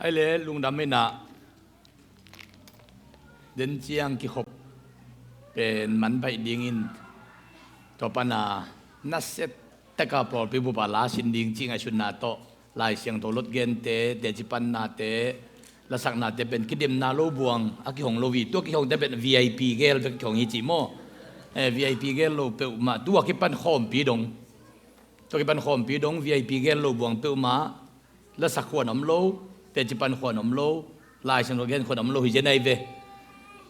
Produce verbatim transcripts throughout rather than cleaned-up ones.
Ei le lungdam inah, den ciang kikhop pen man baih dingin, tua pana nasia taka pawlpi bupa la sin ding cih ngaihsutna tawh, Lai Siangtho lot gente, teci pannate, lasaknate pen kidemna lo buang a kihong lo hi. Tua kihongte pen V I P gel bek kihong hi cih maw? Eh, V I P gel lo peuhmah, tua kipan khawmpi dong, tua kipan khawmpi dong V I P gel lo buang peuhmah, lasak khuan om lo, teci pan khuan om lo, Lai Siangtho gen khuan om lo hi zen ahi ve.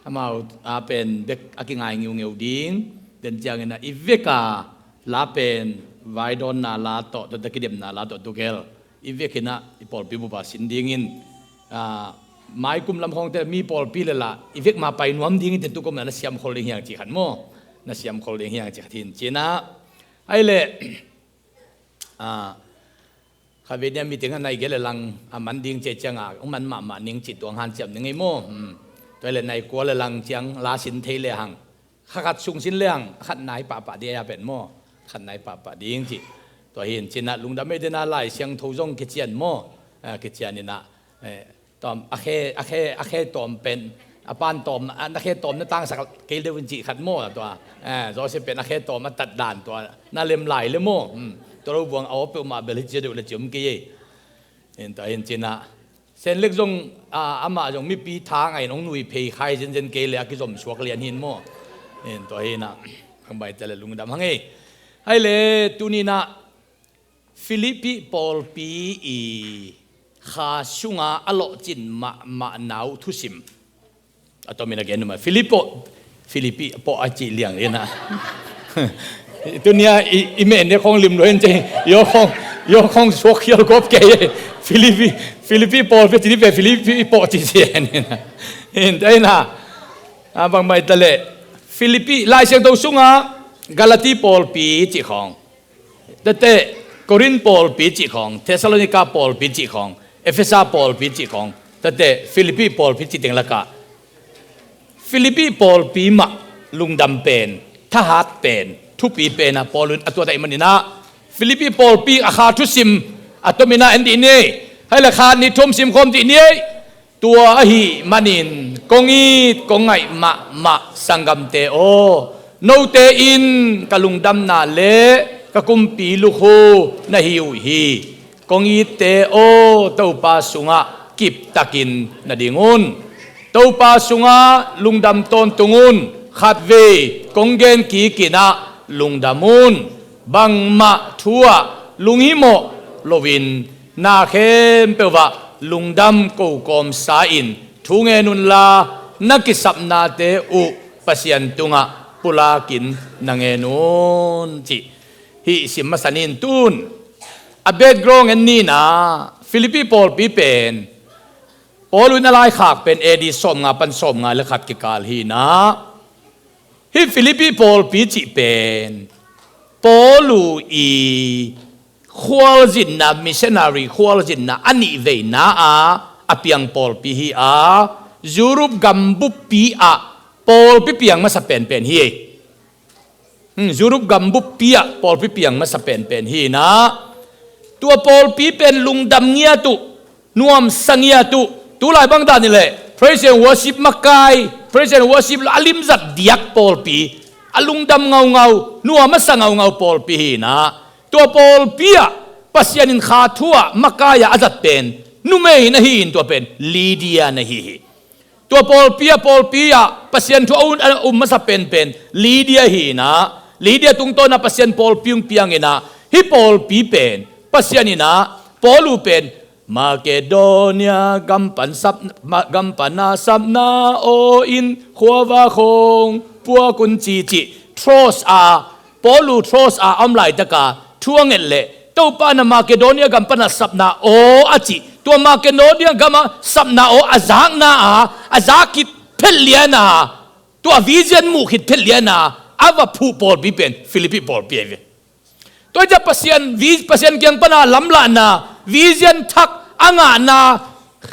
Amau a pen bek a kingai ngiungeu ding. Den ciangin ah i veka la pen vaidawnna la tawh, tuate kidemna la tawh tugel i vekin ah i pawlpi bupa sin dingin, ah, maikum lam khawngte mi pawlpi le la i vek ma pai nuam dingin te tukum na na siamkhol ding hiang cih khat maw? Na siamkhol ding hiang cih khat hin cinah. Ei le, ah, khavei nia meeting a nai gel le lang a man ding cih ciangah hong man mahmah ning cih tuang hanciam ning ei maw? Hmm. Tua le nai kua le lang ciang la sin thei le hang, kha khat sung sin le hang, khat nai pahpah ding a pen maw? Khat nai pahpah ding cih. Tua hin cinah lungdam ei, dena Lai Siangtho zong kician maw? Ah, kician inah, eh, tawm, a khe, a khe, a khe tawm pen, a pan tawm, a na khe tawm na tangsak kei deuh in cih khat maw tua. Eh, Joseph pen a khe tawm a tat dan tua na lem lai le maw? Hmm. Tua lo buang a aw peuhmah bel hi cia deuh le cium kei ei. In tua hin cinah Senlek zong, ah, amah zong mipi tha ngah in hong nui phei khai zenzen kei le a kizom suak lian hin maw? In tua hinah, hang bai ta le lungdam hang ei. Ei le tuninah Philippi pawlpi i kha sunga a lawhcin mahmah nau thusim a tomin a gen uh mah. Philippo, Philippi pawh a cih liang lianah. Tunia i, i mehne khong lim lo in cei, yo khong, yo khong suak khial gawp kei. Philippi, Philippi pawlpi cih ni pe Philippi pawh cih cih en. In, in, in, a, a bang mai ta le. Philippi, Lai Siangtho sunga Galati pawlpi cih khong. Tate Korin pawlpi cih khawng, Thessalonika pawlpi cih khawng, Efesa pawlpi cih khawng, tate Philippi pawlpi cih teng lakah Philippi pawlpi mah lungdam pen, thahat pen, thupi pen a Paul in a tuat ahih maninah Philippi pawlpi a kha thusim a tominah en dih ni. Hei le khat nih thum simkhawm dih ni. Tua ahih manin kong it kong ngaih mahmah sanggamte aw, note in ka lungdamna le ka kumpi lukhu na hi uh hi. Kong itte aw, Topa sungah kiptakin na ding un. Topa sungah lungdam tawntung un. Khatvei kong gen kikinah lungdam un. Bangmah thu-ah lunghimawh loin na khempeuh ah lungdam kokawmsa-in thu ngen unla, na kisapnate uh Pasian tungah pulakin na ngen un, cih hih sim masa ni. Tun a background en ni. Na Philippi pawlpi pen Paul in a laikhak pen A D sawmnga pan sawmnga le khat kikal hi. Na hih Philippi pawlpi cih pen Paul i khualzinna, missionary khualzinna a nih veina a a piang pawlpi hi a, Europe gambuppi ah pawlpi piang masa penpen hi. Hmm, Europe gambuppi ah pawlpi piang masa penpen hi. Na tua pawlpi pen lungdam ngiat uh, nuamsa ngiat uh, tulai bang dan hi leh praise and worship makai, praise and worship lo a limzat diak pawlpi, a lungdam ngaungau, nuam a sa ngaungau pawlpi hi. Na tua pawlpi ah Pasian in kha thu-ah makai-ah a zat pen numei na hi in, tua pen Lydia na hi hi. Tua pawlpi ah, pawlpi ah Pasian thu a um, a um masa penpen Lydia hi. Na Lydia tungtawnah Pasian pawlpi hong piang in ah, hih pawlpi pen Pasian in ah Paul uh pen Makedonia gam pan sap, ma, gam pana sapna aw in khuava khawng puak un ci, cih Troas a, Paul uh Troas a a om laitaka thu a nget leh Topa in ah Makedonia gam pana sapna aw a cih, tua Makedonia gam a sapna aw a zakna a, a zak khit phet liana, tua vision muh khit phet liana a va phuh pawlpi pen Philippi pawlpi ahi ve. Tua ahih ciang Pasian, vi-, Pasian kiang pana lamlahna, vision thak a ngahna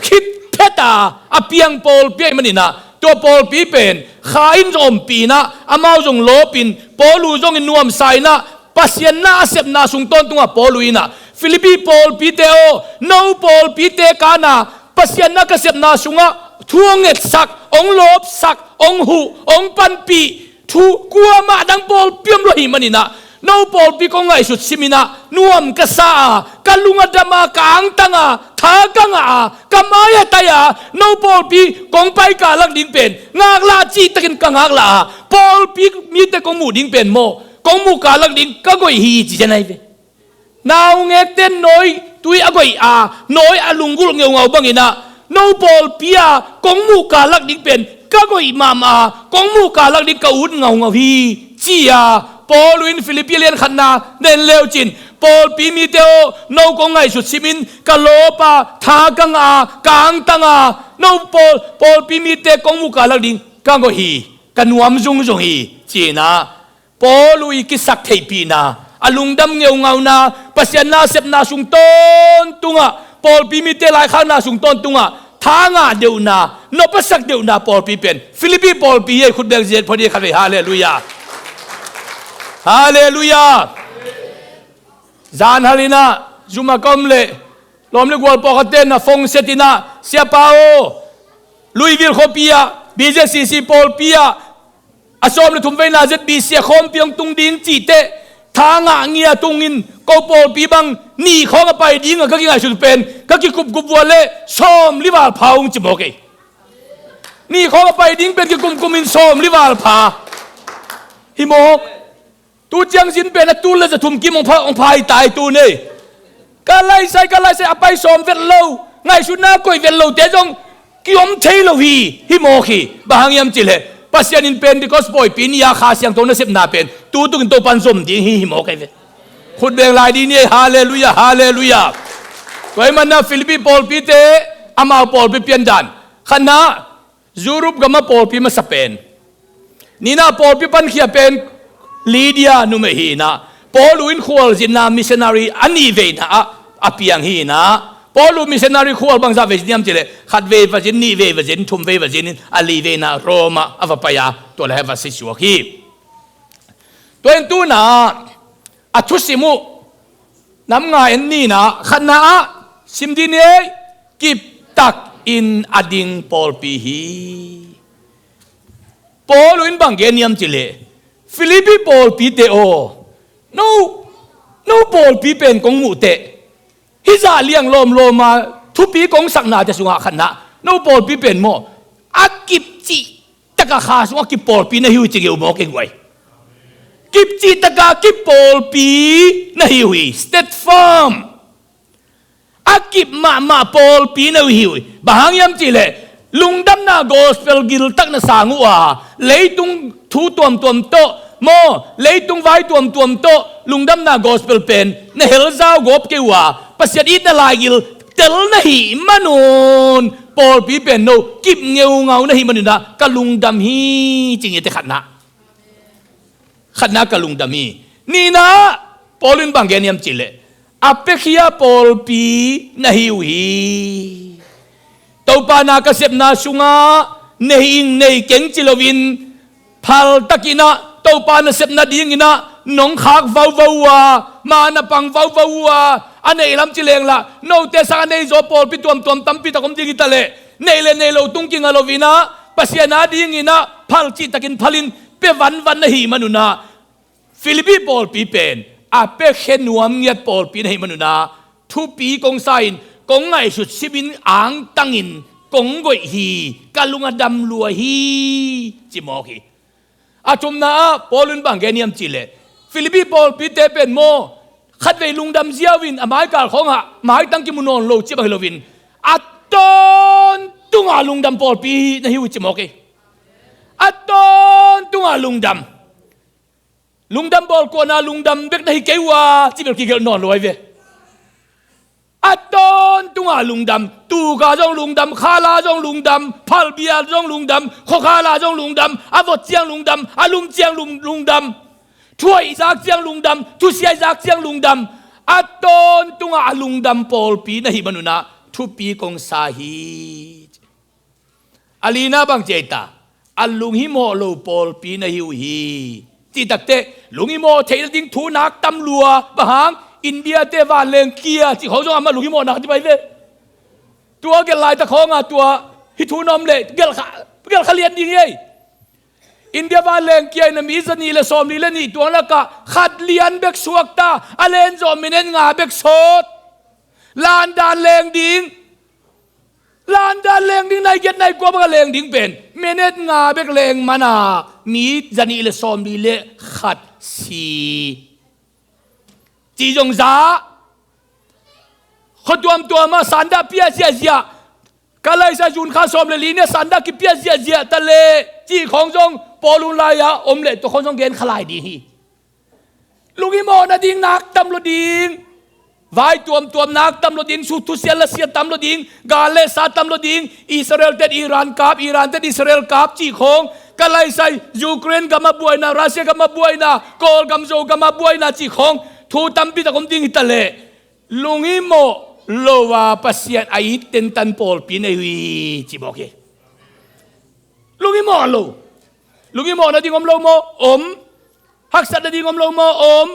khit phet a a piang pawlpi ahih manin ah, tua pawlpi pen kha in zong ompih in ah, amau zong lawp in, Paul uh zong in nuamsa in ah, Pasian na a sepna sung tawntungah Paul uh in ah, Philippi pawlpite aw, no pawlpite kana Pasian na ka sepna sungah thu hong ngetsak, hong lawpsak, hong huh, hong panpih thu kuamah dang pawlpi om lo hi maninah, no pawlpi kong ngaihsut siminah nuam ka sa a, ka lung a dam a, ka angtang a, tha ka ngah a, ka mai a tai a, no pawlpi kong pai kalak ding pen ngaklah cihtakin ka ngaklah a, pawlpi mite kong muh ding pen maw, kong muh kalak ding ka goih hi ci zen ahi ve. Naungekte nawi tui a goih a, nawi a lunggulh ngeungau banginah, no pawlpi a kong muh kalak ding pen ka goih mahmah a, kong muh kalak ding ka ut ngaungau hi ci a, Paul in Philippi lian khatna na en leu cin, pawlpi mite aw, no kong ngaihsut simin ka lawp a, tha ka ngah a, ka angtang a, no pawl, pawlpi mite kong muh kalak ding ka goih hi, ka nuam zungzung hi cinah, Paul uh i kisak theihpihna, a lungdam ngeungauna, Pasian na sepna sung tawntungah, pawlpi mite laikhakna sung tawntungah tha ngah deuhna, nop a sak deuhna pawlpi pen Philippi pawlpi hi. Khut beng ziat phot hi khatvei. Halleluiah. Halleluiah. Zan halinah zum a ka om leh lawm le gual pawlkhatte na phone setinah, Siapa aw, Louisville khuapi ah B Z C C pawlpi ah a sawm le thum veina Z B C a khawmpi hong tung ding cihteh, tha ngah ngia tungin ko pawlpi bang nih khawng a pai ding a ka kingaihsut pen ka kikupkup vua le sawm li val pha ung ci mawk ei. Nih khawng a pai ding pen kikumkumin sawm li val pha hi mawk. Tu ciang zin pen a tul le za thum kim hong pha, hong pha hi tai tu nei. Ka laisai, ka laisai a pai sawm vet lo, ngaihsutna koih vet lote zong kiom thei lo hi, hi mawk hi. Bang hang hiam cihleh Pasian in Pentecost pawipi ni a Kha Siangtho nasepna pen tu tungin Topan zom ding hi, hi mawk ahi ve. Khut beng lai ding ni ei. Halleluiah, halleluiah. Tua hi manah Philippi pawlpite amau pawlpi piandan khatna Europe gama pawlpi masa pen. Nihna pawlpi pankhia pen Lydia numei hi inah, Paul uh in khualzinna missionary a nih veina ah a piang hi inah, Paul uh missionary khual bangzah vei zin hiam cihleh khat vei va zin, nih vei va zin, thum vei va zin in a li veina Rome ah a va pai a, tua le a va sisuak hi. Tua in tuna a thusim uh nam nga en nina, khatna ah sim dih ni ei, kiptak in a ding pawlpi hi. Paul uh in bang gen hiam cihleh, Philippi pawlpite aw, no, no pawlpi pen kong muhteh, hih zah liang lawmlawma thupi kong saknate sungah khatna, no pawlpi pen maw, a kipcih taka Kha sungah kip pawlpi na hi uh ci ngeu maw kei guai. Kipcih taka kip pawlpi na hi uh hi, state farm. A kip mahmah pawlpi na hi uh hi. Bang hang hiam cihleh lungdamna gospel giltak na sang uh a, leitung thu tuamtuam tawh maw, leitung vai tuamtuam tawh lungdamna gospel pen na helzau gawp kei uh a, Pasian itna laigil tel na hih manun pawlpi pen no kip ngeungau na hih manunah ka lungdam hi ci ngete khatna. Khatna ka lungdam hi. Nihna Paul in bang gen hiam cihleh, a piakhia pawlpi na hi uh hi. Topa na ka sepna sungah nei ing nei keng ci loin, phaltakinah Topa nasep nadinginah nong khak vauvau uh a, ma na pang vauvau uh a, a neih lam ci lenglah note sang a nei zaw pawlpi tuamtuam tampi tak om ding hi taleh, neih le neih lo tung kinga loinah Pasian adinginah phal cihtakin phalin pia vanvan na hih manunah, Philippi pawlpi pen a piakhia nuam ngiat pawlpi na hih manunah, thupi kong sa-in kong ngaihsut simin angtangin kong goih hi, ka lung a dam lua hi, ci mawk hi. A thumna ah Paul in bang gen hiam cihleh, Philippi pawlpite pen maw, khatvei lungdam ziau in a maikal khawngah maitang kimu nawn lo ci bang hi loin, a tawntunga lungdam pawlpi na hi uh ci mawk hi. A tawntunga lungdam. Lungdam bawlkuana lungdam bek na hi kei uh a, ci bel kigelh nawn lo ahi ve. A tawntunga lungdam, tuka zong lungdam, khala zong lungdam, phalbia zong lungdam, khuakhala zong lungdam, a vot ciang lungdam, a lum ciang lung-, lungdam, thuaih zak ciang lungdam, thusia zak ciang lungdam, a tawntunga a lungdam pawlpi na hih manunah thupi kong sa hi. A lina bang ci ei ta, a lunghimawh lo pawlpi na hi uh hi. Cih takteh lunghimawh theihna ding thu nak tam lua, bang hang India te vanleng kia cih khawng zong amah lunghimawh nak ci pai ve. Tua gelh laitak khawngah tua hih thu na om leh gelhkha, gelhkha lian ding hi ei. India vanleng kia in a mi zanih le sawmli le nih tuang lakah khat lian bek suakta, a len zawh minute nga bek sawt. Landan leng ding, landan leng ding, nai giat nai kua bang a leng ding pen minute nga bek leng mana mi zanih le sawmli le khat si. Ci zong za. Khua tuamtuam ah sanda pia ziahziah. Ka laisa June kha sawm le li ni a sanda kipia ziahziah ta leh cih khawng zong Paul hun lai-a om leh tua khawng zong gen kha lai ding hi. Lunghimawh nading nak tam lo ding. Vai tuamtuam nak tam lo ding, su thusia lasia tam lo ding, gal le sa tam lo ding, Israel ten Iran kap, Iran ten Israel kap cih khawng, ka laisai Ukraine gam a buaina, Russia gam a buaina, Kawlgam Zogam a buaina cih khawng, thu tampi tak om ding hi ta leh, lunghimawh lo a Pasian a it tentan pawlpi nei uh hi ci mawk hi. Lunghimawh lo. Lunghimawh nading om lo maw? Om. Haksat nading om lo maw? Om.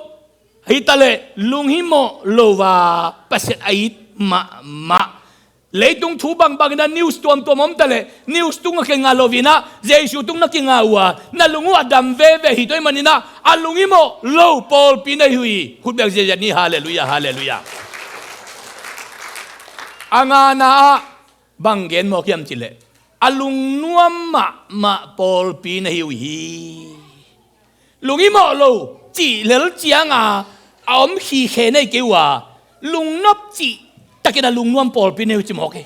Hi ta leh lunghimawh lo a Pasian a it mahmah. Leitung thu bangbang in a news tuamtuam om ta leh news tung a kinga lo in a Jesu tung na kinga uh a na lung uh a dam veve hi tua ahih manin a, a lunghimawh lo pawlpi nei uh hi. Khut beng ziahziah ni, halleluiah, halleluiah. A ngana ah bang gen mawk hiam cih leh, a lungnuam mahmah pawlpi na hi uh hi. Lunghimawh lo cih lel cianga a om khikhe nei kei uh a, lungnop cih takin a lungnuam pawlpi na hi uh ci mawk hi.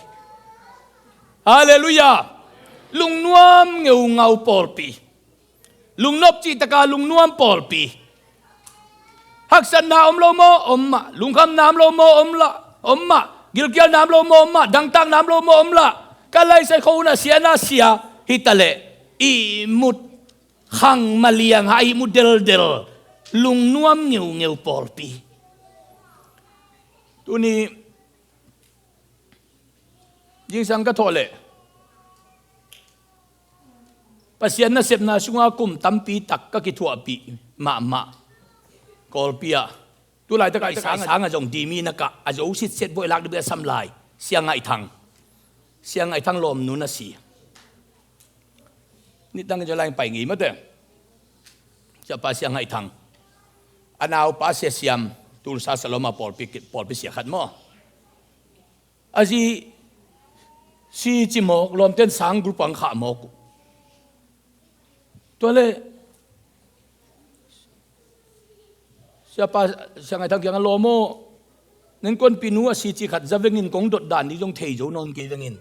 Halleluiah. Lungnuam ngeungau pawlpi. Lungnop cih taka lungnuam pawlpi. Haksatna om lo maw? Om mah. Lungkhamna om lo maw? Om lah. Om mah. Gilkialna om lo maw? Om mah. Dangtakna om lo maw? Om lah. Ka laisai khua hun a sia na sia hi ta leh, ihmut khang maliang ha, ihmut deldel, lungnuam ngeungeu pawlpi. Tuni zingsang ka thawh leh Pasian nasepna sunga kum tampi tak ka kithuahpih mahmah Kawlpi ah, tu laitak ah i sang a zong dimi na kah a zo sitset buai lak ding bia sam lai Sia Ngaih Thang. Sia Ngaih Thang lawmnu na si. Nitang in zo lai pai ngei mate. Siapa Sia Ngaih Thang, a naupa Sia Siam, Tulsa Saloma pawlpi, pawlpi sia khat maw? A zi si ci mawk, lawmten sang group ang khah mawk uh. Tua le siapa Sia Ngaih Thang kiangah lawm aw, na innkuanpihnu a si ci khat za vengin kong dot dan ding zong thei zo nawn kei vengin.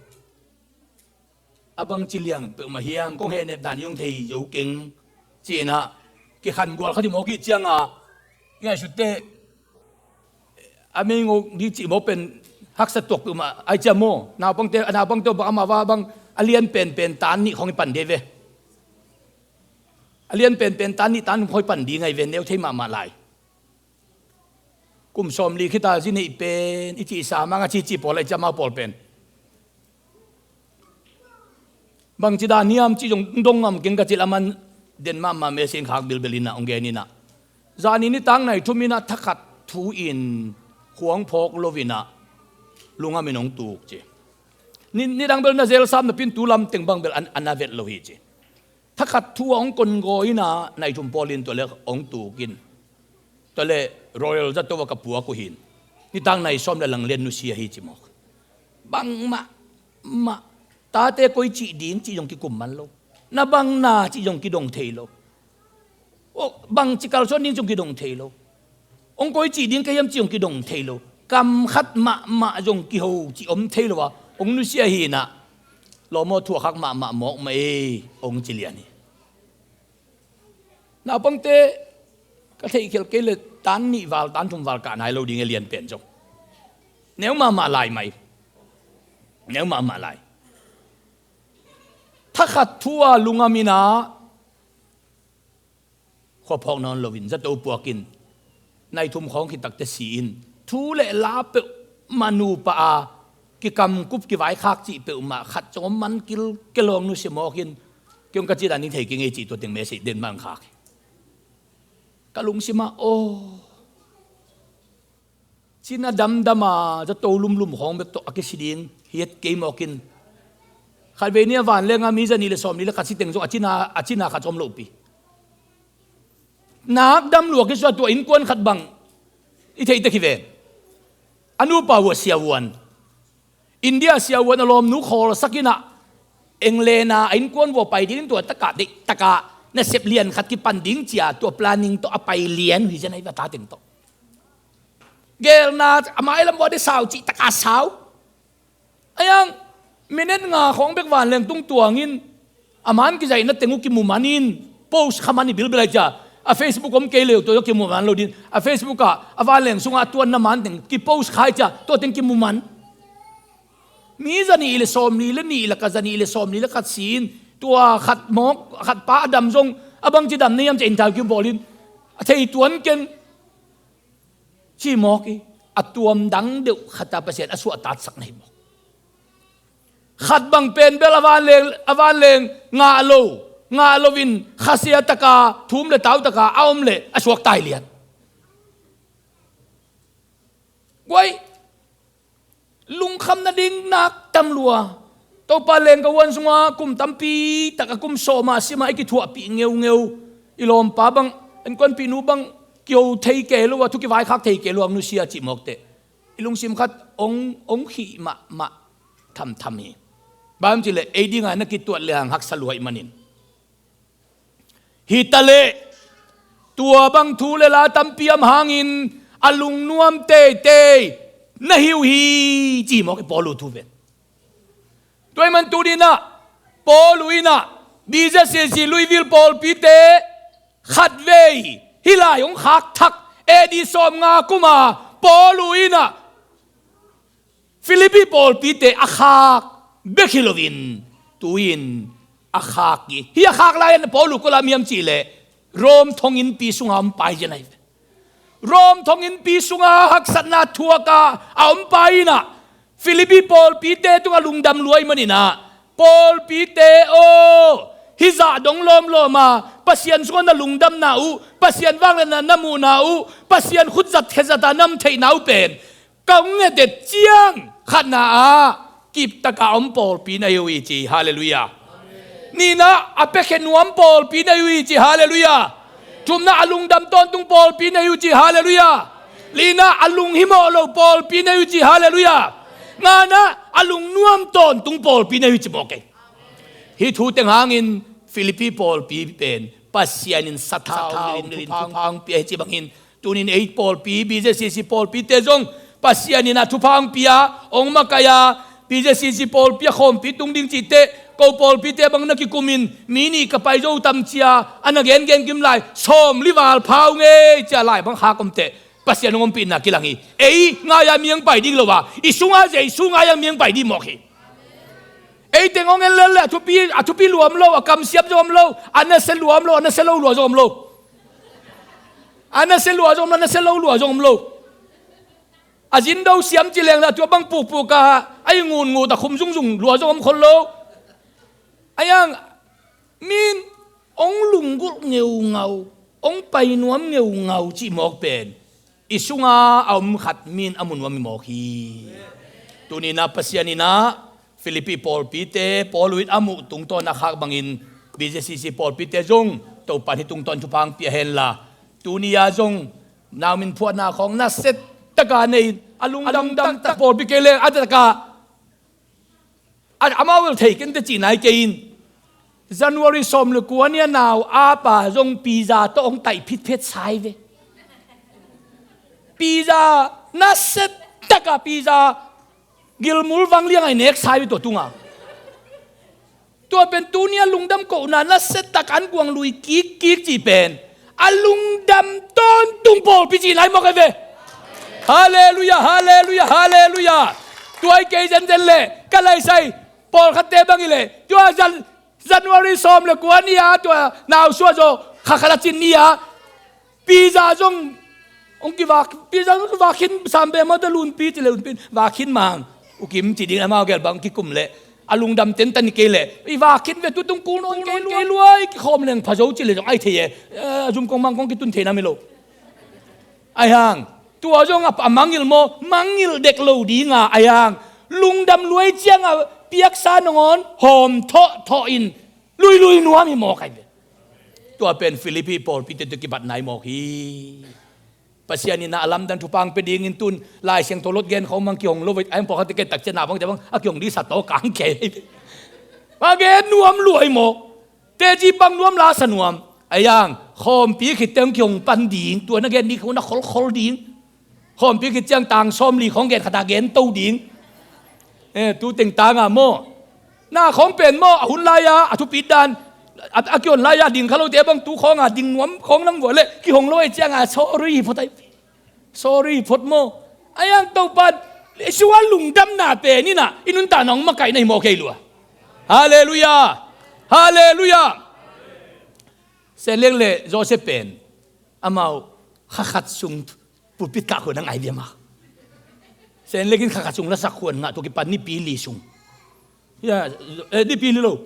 A bangci liang peuhmah hiam, kong hehnep dan hi hong thei zo keng, ci-in ah kikhan gual khat hi mawk hi. Ciangah i ngaihsut teh a mei ngok ding cih mawk pen haksa tuak peuhmah ai ciam maw? Naupangte, a naupangte bang amah va bang a lian penpen tan nih khawng i pan ding ve. A lian penpen tan nih tan khawng i pan ding ai ve, neu thei mahmah lai. Kum sawmli khita zi neih pen i cihsa mang a cici pawl a i ciamau pawl pen bangci dan hiam cih zong dong ngam keng ka cih leh a man den mahmah message khak bilbel inah hong gen inah, zani nitak nai thum inah thakhat thu in khuang phawk lo inah lungam in hong tuk ci. Ni, nidang bel na zelsam napi in tu lam teng bang bel an, an a vet lo hi ci. Thakhat thu a hong kon gaw inah nai thum pawl in tua le hong tuk in, tua le Royal zato a ka puak uh hin, nitak nai sawm le lang lian nusia hi ci mawk. Bangmah mah, tate koi cih ding cih zong kikum man lo. Na bang na cih zong kidong thei lo. Aw, bangci kalsuan ding zong kidong thei lo. Hong koi cih ding ka hiam cih hong kidong thei lo. Kam khat mahmah zong kiho cih om thei lo a hong nusia hi inah, lawm aw, thuakhak mahmah mawk mah ei, hong ci lian hi. Naupangte ka theihkhial kei le tan nih val tan thum val kah nai lo ding e, lian pen zong neu mahmah lai mai. Neu mahmah lai. Thakhat thu a lungam inah khua phawk nawn loin zato puak in, nai thum khawng khit takteh si in, thu le la peuhmah nupa a kikamkup kivaikhak cih peuhmah khat zong om man kilkel, hong nusia mawk in, kei hong ka cih dan ding thei kei ngei cih tua teng message den mah hong khak hi. Ka lungsim ah aw, cina damdam a zato lumlum khawng bek tawh a kisi ding Hiat kei mawk in. Khatvei ni a vanleng a mi zanih le sawmli le khat si teng zong a cina, a cina khat zong om lohpi. Nak dam lua kisuah tua innkuan khat bang i theih tek hi ven. A nupa uh a siavuan. India siavuan a lawmnu khawlsak in ah England a a innkuan uh a pai ding in tua takah deih takah nasep lian khat kipan ding cia tua planning tawh a pai lian uh hi zen ahi va ta teng tawh. Gelna a mailam uh a de sau cih takah sau. Ayang, minute nga khawng bek vanleng tung tuangin a man kizaihna teng uh kimu man in post kha man i bilbil ai cia. A Facebook om kei leu tua kimu man lo din. A Facebook ah a vanleng sungah a tuanna man teng kipost kha ai cia tua teng kimu man. Mi zanih le sawmli le nih laka zanih le sawmli le khat si in tua khat mawk khat pa a dam zong a bangci dam na hiam cia interview bawl in a thei tuan ken. Ci mawk i a tuam dang deuh khata Pasian a suahtatsak na hi mawk. Khat bang pen bel a vanleng, a vanleng ngah lo, ngah loin khasia taka thum le tau taka a om le a suak tai lian. Guai, lungkham nading nak tam lua. Topa leng ka huan sunga kum tampi taka kum sawma sima i kithuahpih ngeungeu. I lawmpa bang, innkuanpihnu bang kio thei kei lo a thu kivaikhak thei kei lo a nusia cih mawk teh. I lungsim khat ong, ong khih mahmah thamtham hi. Bang cih leh ei dinga na kituat le hang haksa lua ih manin. Hi ta leh tua bang thu le la tampi om hangin a lungnuam teitei na hi uh hi ci mawk i Paul uh thu ven. Tua ih man tuni in ah Paul uh in ah BZCC Louisville pawlpite khatvei hih lai hong khak thak A D sawmnga kuma Paul uh in ah Philippi pawlpite a khak bek hi loin tu-in a khak hi. Hih a khak lai-in Paul uh kua lam hiam cih leh Rome thonginnpi sunga om pai zen ahi ve. Rome thonginnpi sunga haksatna thuaka a om pai in ah Philippi pawlpite tungah lungdam lua ih manin ah Pawlpite aw, hih zah dong lawmlawm a Pasian sungah na lungdamna uh, Pasian vangliatna na muhna uh, Pasian khut zat khe zata na om theihna uh pen ka hong nget et ciang khatna ah kiptaka om pawlpi na hi uh hi ci, halleluiah. Nihna a piakhia nuam pawlpi na hi uh hi ci, halleluiah. Thumna a lungdam tawntung pawlpi na hi uh ci, halleluiah. Lina a lunghimawh lo pawlpi na hi uh ci, halleluiah. Ngana a lungnuam tawntung pawlpi na hi uh ci mawk ei. Hih thu teng hangin Philippi pawlpi pen Pasian in sathau nilhin thupha hong pia hi ci bangin tunin ei pawlpi, BZCC pawlpite zong Pasian in a thupha hong pia, hong makaih a, BZCC pawlpi a khawmpi tung ding cih teh ko pawlpite bang na kikumin mi nih ka pai zo tam cia a na gengen kim lai sawmli val pha uh ngei cia lai bang khak om teh Pasian hong ompihna kilang hi. Ei ngai-a mi hong pai ding lo a, i sunga Jesu ngai-a mi hong pai ding mawk hi. Ei teng hong en lel le a thupi, a thupi lua om lo, a kamsiam zong om lo, a nasia lua om lo, a nasia lo lua zong om lo. A nasia lua zong om lo, a nasia lo lua zong om lo. A zindo siam ci leng la tua bang pukpuk a, a i ngungut a khum zungzung lua zong om khol lo. A yang min hong lunggulh ngeungau, hong painuam ngeungau cih mawk pen i sunga a om khat min a mu nuam hi mawk hi. Tuninah Pasian inah Philippi pawlpite Paul uh in a muh tungtawn a khak bangin BZCC pawlpite zong Topan hih tungtawn thupha hong pia henla, tuni-a zong nau min phuahna khawng nasia taka nei in a lungdam, a lungdam tak pawlpi kei leng a taka a, amau el thei kente cih nai kei in. January sawm le kua ni a nau a pa zong pizza tawh hong taih phitphet sai ve. Pizza nasia taka pizza gilmul vangliang a i nek sai ve tua tunga. Tua pen tuni a lungdam kohna nasia tak an kuang lui kikkik cih pen a lungdam tawntung pawlpi cih nai mawk ai ve. Halleluiah, halleluiah, halleluiah. Tua i kei zenzen le ka laisai pawlkhatte bang i le tua zan January sawm le kua ni-a tua nausuah zaw khakhat a cin ni-a pizza zong hong kivak, pizza zong kivak khin sambe mawta lunpi ci le lunpi in vak khin mang. U Kim ci ding amau gel bang kikum le a lungdam tentan i kei le i vak khin ve tutung kul nawn kei luai, kei luai kikhawm leng pha zo ci le zong ai thei e. A zum kong mang kong kitun thei nam hi lo. Ai hang tua zong a mangngilh maw, mangngilh dek lo dinga ai hang lung Damluai ciangah piaksa nangawn hawm thawhthawh in luilui nuam hi mawk ai ve. Tua pen Philippi pawlpite tawh kipatna hi mawk hi. Pasian in a lamdang thupha hong pia dingin tun Lai Siangtho lot gen khawng bang kihong lo ve, a hong pawlkhat tiket takcian a bang, bang a kihong ding sa tawh kang kei. A gen nuam lua hi mawk. Teci pang nuam, la sa nuam. A yang khawmpi khit teng kihong pan ding, tua na gen ding khawng na kholkhol ding. Khawmpi khit ciang tang sawmli khawng gen khat a gen to ding. Eh, tu teng tanga maw, na khawng pen maw, a hun lai-a a thupit dan a, a kihon lai-a ding kha lote bang tu khawnga ding nuam khawng nam vua le kihong lo ai cianga sorry phot ai. Sorry phot maw. A yang Topa Jesu a lungdamna pen inah i nuntakna hong makaihna hi maw kei lua. Halleluiah. Halleluiah. Senleng le Joseph pen amau kha khat sung pulpit kah khuan a ngai diam a. Senleng in kha khat sung lasak khuan ngah tua kipan nipi li sung. Ya, eh, nipi li lo.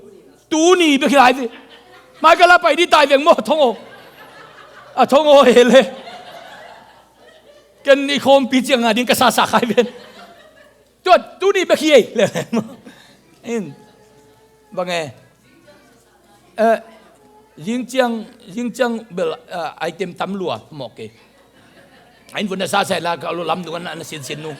Tuni bek hi lai ve. Mai ka la pai di tai veng maw, thong aw. A thong aw he le. Ken i khawmpi ciang a ding ka sasa khai ven. Tua tuni bek hi ei. Le, le. In. Bang e. Eh, zing ciang, zing ciang bel, eh, item tam lua mawk kei. A inn vun na sa sai la ka lo lam dung an na sin sin nung.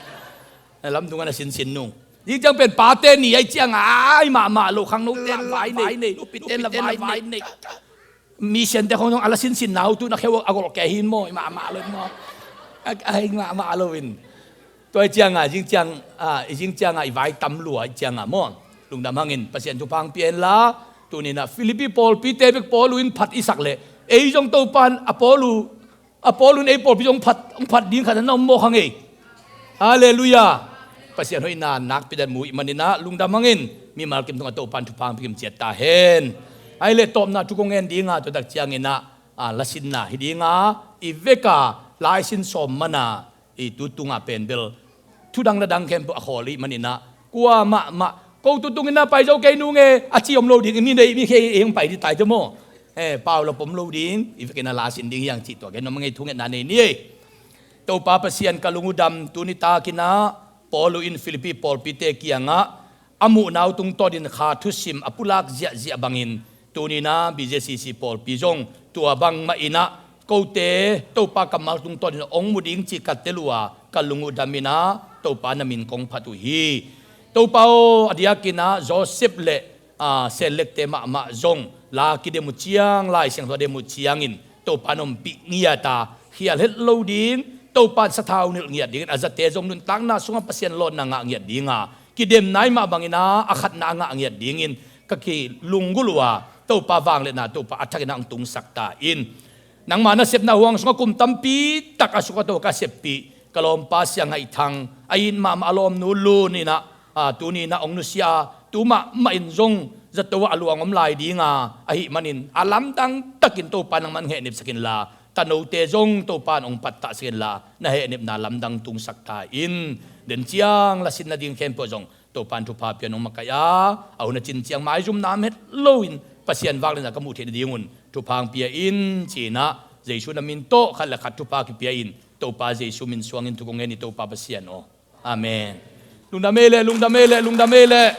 Na lam dung an na sin sin nung. Zing ciang pen pate ni ai ciang ai mahmah lo khang no ten vai nei. Nupi ten la vai nei. Mi sian te khong a la sin sin nau tu na kheu a gol ke hin maw, i mahmah lo maw. A, a, i mahmah lo in. Tua i cianga, zing ciang, a, i zing cianga i vai tam lua i cianga maw. Lungdam hangin Pasian thupha hong pia in la, tuninah Philippi pawlpite bek Paulu in phat i sak leh ei zong Topan a Paulu, a Paulu in ei pawlpi zong phat, hong phat ding khat na om mawk hang ei. Halleluiah. Pasian hoihna nakpi dan mu ih maninah lungdam hangin mimal kim tungah Topan thupha hong pia kim ciat ta hen. Ai le tawpna thu kong ngen dinga tua tak cianginah, a, lasinna hi dinga i veka laisin sawm mana i tu tungah pen bel thudang ladang khempeuh a khawl ih maninah kua mahmah ko tu tunginah pai zo kei nung e a ci om lo ding i mi nei mi khei ei hong pai di tai te maw. Eh, pau la pom lo ding i vekinah lasin ding hiang cih tua gen om a ngei thungetna nei ni ei. Topa Pasian ka lung uh dam tuni takinah Paulu in Philippi pawlpite kiangah a muhna uh tungtawnin kha thusim a pulak ziahziah bangin tuninah B J C C pawlpi zong tua bangmah inah kote Topa kammal tungtawnin hong mu ding cih ka tel uh a ka lung uh daminah Topa na min kong phat uh hi. Topa aw, a diakinah Joseph le, a, Senlekte mahmah zong la kidem uh ciang, Lai Siangtho a dem uh ciangin Topa in ompih ngiat a khial het lo ding, Topa in sathau nilh ngiat dingin a zate zong nuntakna sungah Pasian lawnna ngah ngiat dinga kidemna ih mah bangin a, a khatna a ngah ngiat dingin ka kilunggulh uh a, Topa vangliatna Topa a thakin a hong tungsak ta in. Nangma nasepna huang sungah kum tampi tak a suk a to ka seppih ka lawmpa Sia Ngaih Thang a it mahmah a lawmnu Lun inah, a, tuni inah hong nusia a, tu mahmah in zong zato ah a luang om lai dinga ahih manin a lamdang takin Topa nangman hehnepsak inla, tanote zong Topa in hong pattahsak inla, na hehnepna lamdang tungsak ta in. Den ciang lasin nading khempeuh zong Topa in thupha pia in hong makaih a, a hun a cin ciang maizum nam het loin Pasian vangliatna ka muh theih nadingun thupha hong pia in ci-inah Jesu na min tawh khat le khat thupha kipia in Topa Jesu min suangin thu kong ngen hi Topa Pasian aw. Amen. Lungdam ei leh, lungdam ei leh, lungdam ei leh.